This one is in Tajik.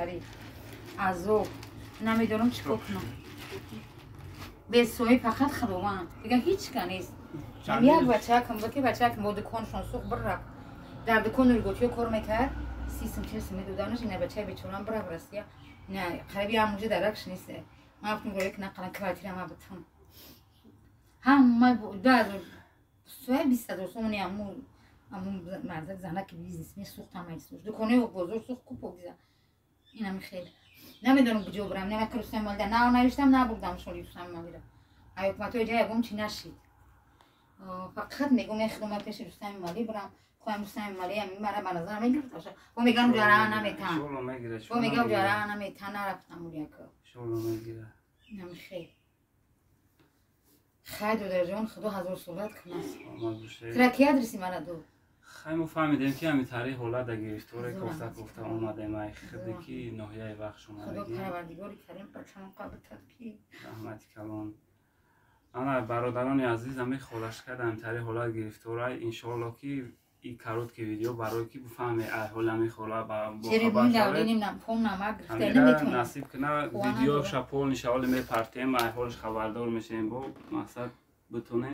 Бесари азоб, намедонам чӣ кор кунам. Бесои фақат Худованд, дигар ҳеҷ ка нест. Як бачаакам буд, ки бачаакам бо дуконшон сӯхт, бирафт. Дар дукон Нурготиё кор мекард, 30 сум, 40 сум медоданаш. Ина бачаи бечорам бирафт Россия, ина қариби ҳамунҷа даракш нест. Ман гуфтам, гоя ки нақалан квартира ма битам, ҳама 20,000 сомони аму мардак, занаки бизнесмен сӯхт, ҳамаи сӯхт, дуконои бозор сӯхт, ку покиза. Инами хеле намедонам куҷо бирам. Нема Рустами Молида на навиштам, набурдам шоли Рустами Молида. Ай ҳукуматҳои ҷа ягон чи нашид. Фақат мегӯм, худома пеши Рустами Молӣ бирам, хоҳам Рустами Молӣ мара ба назар мегирифта. Бо мегам ҷара наметан, бо мегам ҷара наметан, нарафтам уряка. Инами хел. Хай, додарҷон, Худо ҳазор сурат кунад. Тира ки адреси мара дод? Хай, мо фаҳмидем, ки ҳами таърих ҳолат гирифторе, кофта кофта омадем, ай хиде ки ноҳияи Вахш омадагӣ. Худо Парвардигори карим бачамон қабутад ки. Раҳмати калон. Ана, бародарони азиз, ами холашка дар ҳами таърих ҳолат гирифтора. Иншоалло, ки и короткий видео барое ки бифаҳме ай ҳоли ами хола. Насиб кина, видеоша полный шаволи мепартем, ай ҳолиш хабардор мешавем, бо мақсад битонем.